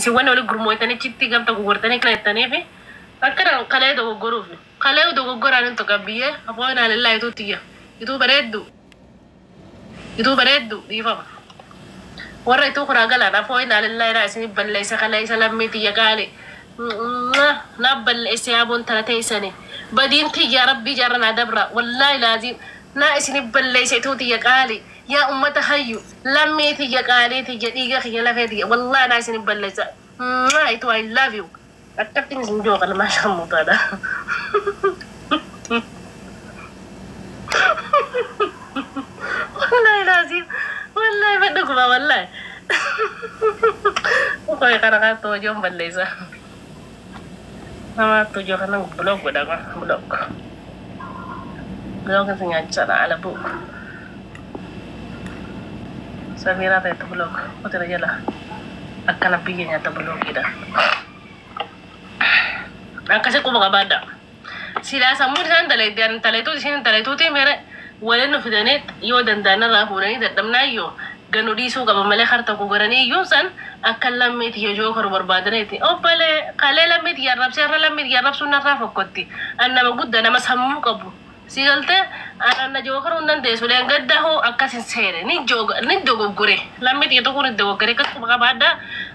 Isin wanni wali gurmooytanii chitti gamta gugurtanii kana jettaniifi akkana kalee dogoggoruufi. Kalee dogoggoraan hin tuqan biyyee afoo inaalillaa ituu tiyya. Ituu bareeddu. Ituu bareeddu dhiifama. Warra ituu kuraa galaan afoo inaalillaa iraa isin balleessa kalee isa lammii tiyya qaali. Na balleesse yaaboon tana teessani. Badiin tiyya rabbii jaarra naa dabra. Wallaahi laaziim. Naa isin balleesse ituu tiyya qaali. Yaa ummata hayyu. Lammii tiyya qaalii tiyya dhiiga kiyya lafee tiyya. Wallaahi naa isin balleessa. Ituu I love you. Akkattiin isin jooqan maashaa mutaadha. Wallaahi laaziim. Wallaahi badhuguma wallaahi. Qoy kana kaattu hojoon balleessa. Nama tujuh kana blok godha blok. Blok isin nyaachisaadha ala bu'u. Samiraa ta'etu blok. Qotira jala. Akkana biyya nyaata blookiidha. Akkasi quba qabaadha. Silaa sammuun isaan dalaydaan dalaituuti isin dalaituuti mere waliin nu fidanii yoo danda'an irraa fuudhanii dadhabnaa iyyuu ganu dhiisuu qaba malee har tokko godhanii iyyuu san akka lammiiti yoo karu barbaadaniiti. Obbolee kalee lammiiti yarrabsee irra lammiiti yarrabsuun narraa fokkotti. An nama guddaa nama sammuu qabu. Si galtee an na jookaruu hin dandeessu leen gadda hoo akkas hin seene ni jooga ni dogoggore lammiiti tokko ni dogoggore akkas quba qabaadha.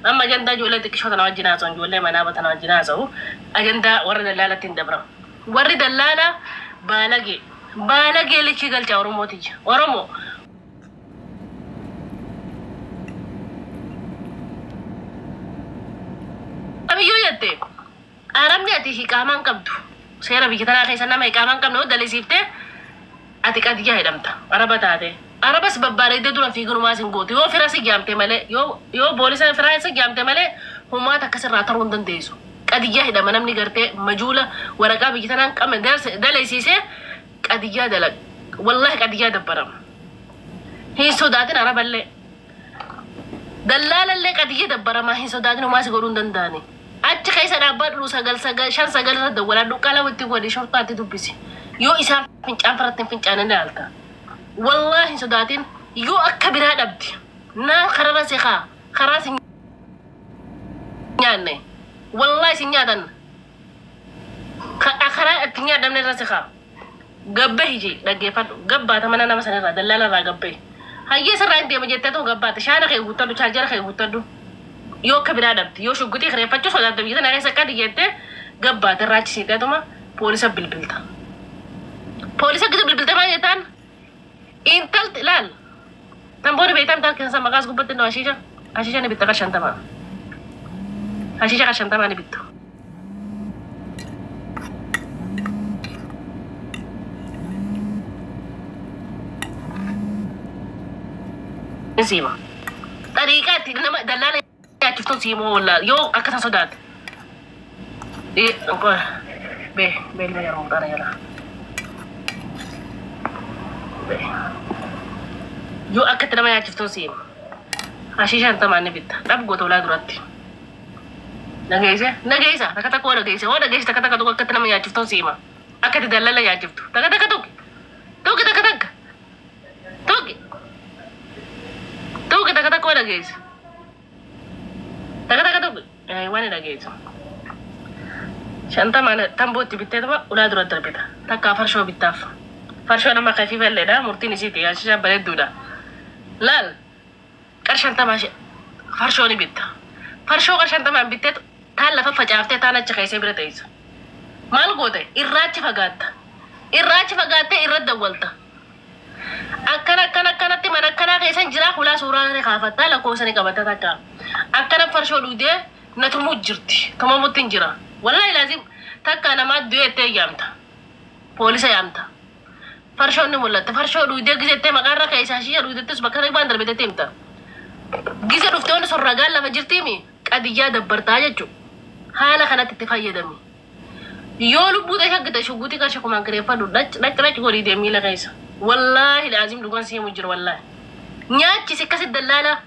Amma ajandaa ijoollee xiqqishoo tana wajjin haasa'u ijoollee manaa tana wajjin haasa'u ajandaa warra dallaalatti hin dabramu. Warri dallaala baalagee baalagee lichii galcha Oromootiyya. Oromoo kamiyyuu jette arabni ati hiqaamaan qabdu seera biyya tanaa keessa nama hiqaamaan qabne yoo dalisiiftee ati qadiyyaa jedhamta araba taate. Arabas babbareeddee dura fiigunumaa sin gootu yoo fira si jaamte malee yoo boolisa fira si jaamte malee humaata akkasirraa taruu hin dandeessu. Qadiyyaa hidhama namni gartee majuula waraqaa biyya tanaan qabne dalisiisee qadiyyaa dalag. Wallaahi qadiyyaa dabbarama. Hin sodaatin araballee. Dallaalallee qadiyyaa dabbaramaa hin sodaatin homaa si godhuu hin danda'ani. Achi keessa dhaabbadhu 9 9 5 9 irra dawwaladhu qalamu itti godhi shortaatti dubbisi. Yoo isaan fincaan farratti hin fincaanin ilaalta. Wallaahi hin sodaatin yoo akka biraa dhabdi. Naa kararra si kaa karaa si nyaanne. Wallaahi si nyaatan. Karaa itti nyaadhamne irra si kaa. Gabbe hiji dhaggeeffadhu. Gabbaata mana nama sanirraa dallaala irraa gabbe. Hayyee sirraa hin deema jettee ta'u gabbaata. Shaana kee guuttadhu chaarjara kee guuttadhu. Yoo akka biraa dhabdi yoo shugguxii kireeffachuu sodaatte biyya tana keessa akka jettee gabbaata irraa achi siixeetuma poolisa bilbilta. Poolisa gisa bilbilte maal jettaan? Intalti laal. Tambooni beektaa intal keessa maqaas gubbatti nu hashiisha. Hashiisha ni bitta qar 50. Hashiisha qar 50 ni bittu. Siima. Xariiqaa itti nama dallaala nyaachiftuun siimoo wallaa yoo akkasa sodaate. Bee beelma yeroo mudhaana jala. Yoo akkatti nama nyaachiftuun siima. Hashiisha 50 ni bitta. Dhab goota ulaa duratti. Dhageesse dhageessa takka takka hoo dhageesse hoo dhageesse takka takka tokko akkatti nama nyaachiftuun siima. Akkatti dallala nyaachiftu takka takka tokko tokko takka takka tokko tokko takka takka hoo dhageesse takka takka tokko waan dhageesse. 50 tambootti bitteetuma ulaa dura darbita. Takka farshoo bittaaf. Farshoo nama kafiifalleedha murtiin isiiti hashiisha bareedduudha. Laal qar 50 farshoo ni bitta. Farshoo qar 50 bitteetu taan lafa facaaftee taan achi keessee bira teessa. Maal goote irraachi fagaatta. Irraachi fagaattee irra dawwalta. Akkana akkana akkanatti mana akkanaa keessan jira hulaa suuraa ni kaafattaa lakkoofsa ni qabatta takka. Akkana farshoo dhugdee na tumuu jirti. Tumamutti hin jira. Wallaahi laazim takka namaa du'ee ittee yaamta. Poolisa yaamta. Farshoon ni mul'atta. Farshoo dhugdee gizettee maqaarra keessa hashiisha dhugdettis bakka waan darbitetti himta. Gize dhuftee wanni sun ragaan lafa jirtiimi qadiyyaa dabbartaa jechuudha. Haala kanatti itti fayyadami. Yoo lubbuu ta'e shaggite shugguutii qarshii kumaan kireeffadhu dhac dhac dhac godhii deem miila keessa. Wallaahi laazim dhugaan si himu jira wallaahi. Nyaachisi akkasi dallaala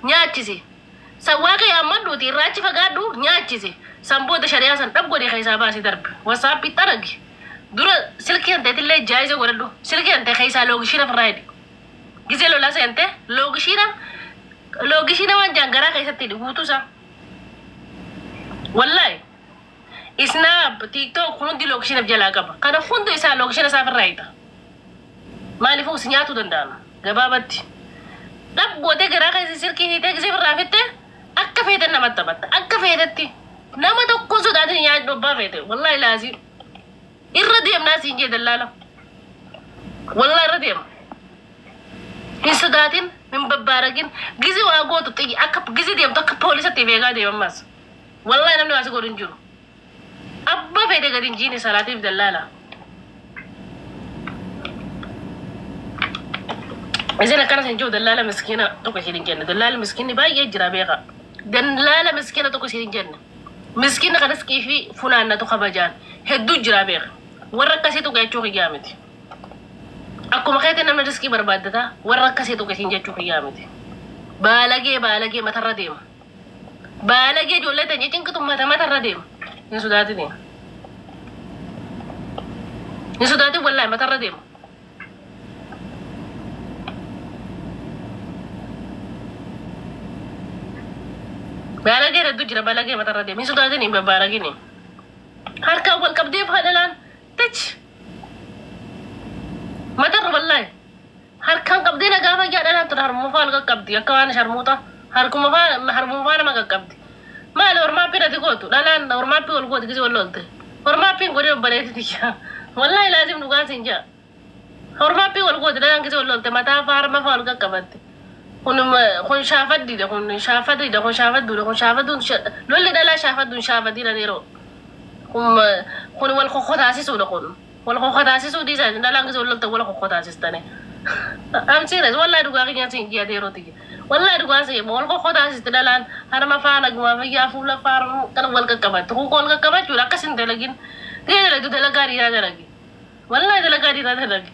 nyaachisi. Sawwaa kee yaammadhuuti irraa achi fagaadhu nyaachisi. San booda shari'aa san dhab godhii keessaa baasii darbe. Wasaappi xaragi. Dura silkii hanteetillee jaayiza godhadhu. Silkii hantee keessaa loogishiina ofirraa hidhi. Gizee lolaa seente loogishiina loogishiina waan jaan garaa keessatti hidhi guutuu isaa. Wallahi. Snap, TikTok kun hundi location jalaa qaba. Kana hundi isaa location isaa ofirraa hiita. Maaliifuu si nyaatuu danda'ama gabaabatti. Dhab gootee garaa keessa silkii hiitee gisee ofirraa fitte akka feeten namatti taphatta. Akka feetetti. Nama tokko sodaatin nyaadhu abbaa feete. Wallahi laazii. Irra deemnaa siin jee dallaala. Wallahi irra deema. Hin sodaatin, hin babbaaragin. Gizi waa gootu xiyyi akka gizi deemtu akka poolisatti beekaa deema ammas. Wallahi namni waa si godhu hin jiru. Abba fedhe gadi hin jiine salaatiif dallaala. Isin akkana sin jiru dallaala miskiina tokko isin hin jenne. Dallaala miskiinni baay'ee jira beeka. Dallaala miskiina tokko isin hin jenne. Miskiina kan riskii fi funaannatu kabajaan hedduu jira beeka. Warra akkasii tuqa jechuu kiyyaa miti. Akkuma keetti namni riskii barbaaddata warra akkasii tuqa isin jechuu kiyyaa miti. Baalagee baalagee matarra deema. Baalagee ijoollee teenya cinqitu mata matarra deema. Hin sodaatini. Hin sodaatin wallaahi matarra deema. Baalagee hedduu jira baalagee matarra deema. Hin sodaatini hin babbaalagini. Harkaan wal qabdee faadhalaan tich. Matarra wallaahi. Harkaan qabdee nagaa fayyaa dhalaan ture harmuma faa wal qaqqabdi akka waan sharmuuxa. Harkuma faa harmuma faa nama qaqqabdi. Maali hormaappii nati gootu dhalaan hormaappii wal gooti gisee wal lolte. Hormaappiin godhee obboleetti tiyya. Wallaahi laazim dhugaan siin jaa. Hormaappii wal gooti dhalaan gisee wal lolte mataa faa harma faa wal qaqqabatti. Kun kun shaafaddiidha kun shaafaddiidha kun shaafadduudha kun shaafadduun lolli dhalaa shaafadduun shaafaddiidha yeroo. Kun kun wal kokkotaasisuudha kun. Wal kokkotaasisuu dhiisaa dhalaan gisee wal lolte wal kokkotaasistani. I'm serious. Wallahi dhugaa kiyya siin ji'a yeroo tiyya. Wallahi dhugaa siin wal kokkotaasisti dhalaan harma faana gumaa fayyaa fuula faana kan wal qaqqabattu. Kun wal qaqqabachuudha akkas hin dalagin. Gahee dalagdu dalagaa dhiiraa dalagi. Wallahi dalagaa dhiiraa dalagi.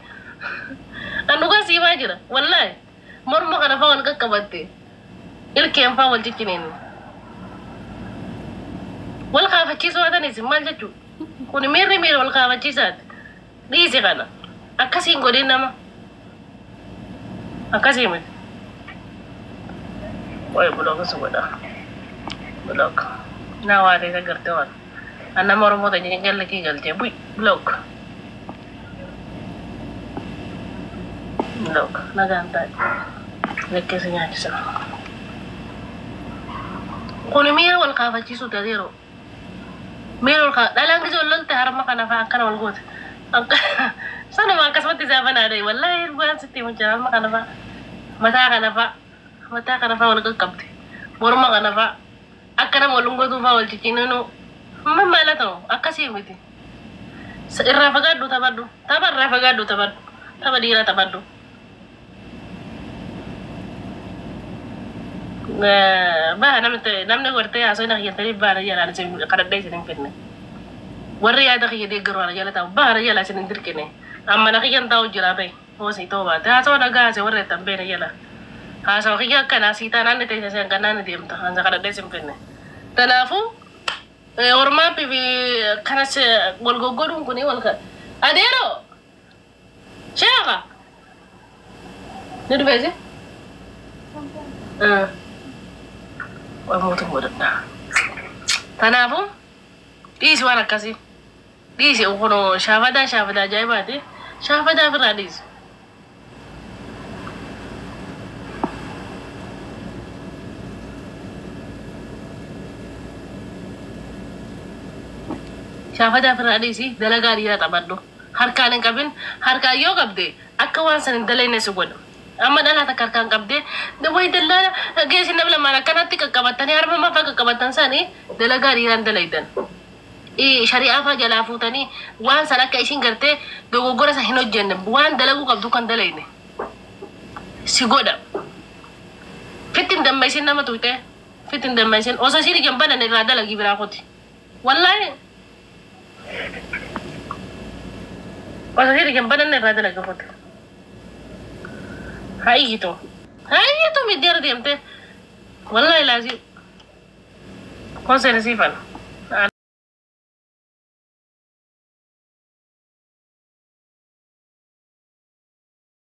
An dhugaa siimaa jira. Wallahi morma kana faa wal qaqqabatte. Ilkeen faa wal ciccineen. Wal kaafachiisuu haa tanis maal jechuu? Kun miirri miira wal kaafachiisaati. Dhiisi kana. Akkasiin godhin nama. Akkasii miti. Wayi block si godha. Block. Naa waa ta'e gartee waan. An nama Oromoo ta'e jala kee galchee bui block. Block. Nagaan taa'e. Lekkee si nyaachisa. Kun miira wal kaafachiisuu ta'e yeroo. Miira wal kaa dhalaan gisee wal lolte harma kana fa'aa akkana wal goote. Sanuma akkasumatti isaa banaadha. Wallaahi dhugaan sitti himu jira harma kana fa'aa. Mataa kana fa'aa. Mataa kana fa'aa wal qaqqabde. Morma kana fa'aa. Akka nama wal dhungatu fa'aa wal cicciinuu. Amma maala ta'u akkasii miti. Irraa fagaadhu taphadhu. Tapha irraa fagaadhu taphadhu. Tapha dhiiraa taphadhu. Baha namni namni gartee haasoo na kiyyantanii baha jalaan isin kadhadhee isin hin fidne. Warri yaada kiyya deeggaru ana jala taa'u baha jala isin hin dirqine. Amma na kiyyan taa'u jira bahe. Hoosii ta'uu baate haasoo nagaa haasee warri ittiin beene jala. Haasoo kiyya akkanaa sii taanaan ni teessee seen kannaan ni deemta. Hansa kadhadhee isin fidne. Kanaafuu hormaa fi kanas wal goggoduun kuni wal kan. Adeeroo! Sheekha! Ni dhufeesi? Way mootum godhadha. Kanaafuu dhiisi waan akkasii. Dhiisi kun shaafadaa shaafadaa ajaa'ibaati. Shaafadaa ofirraa dhiisi. Shaafadaa ofirraa dhiisi dalagaa dhiiraa taphadhu. Harkaan hin qabin harkaan yoo qabde akka waan san hin dalagne si godha. Amma dhalaa takka harkaan qabdee wayi dallaala geessi nama lamaan akkanatti qaqqabattanii harma mafaa qaqqabattan sanii dalagaa dhiiraan dalaydan. Shari'aa faa jalaa fuutanii waan san akka isin gartee dogoggora san hin hojjenne waan dalaguu qabdu kan dalayne si godha. Fitti hin dammaysin nama tuyxee fitti hin dammaysin osoo isin ijaan banan irraa dalagii biraa kuti. Wallaahi osoo isin ijaan banan irraa dalagii kuti. Haa iyyitu. Haa iyyitu miidiyaarra deemtee. Wallaahi laazii. Konseen siifan.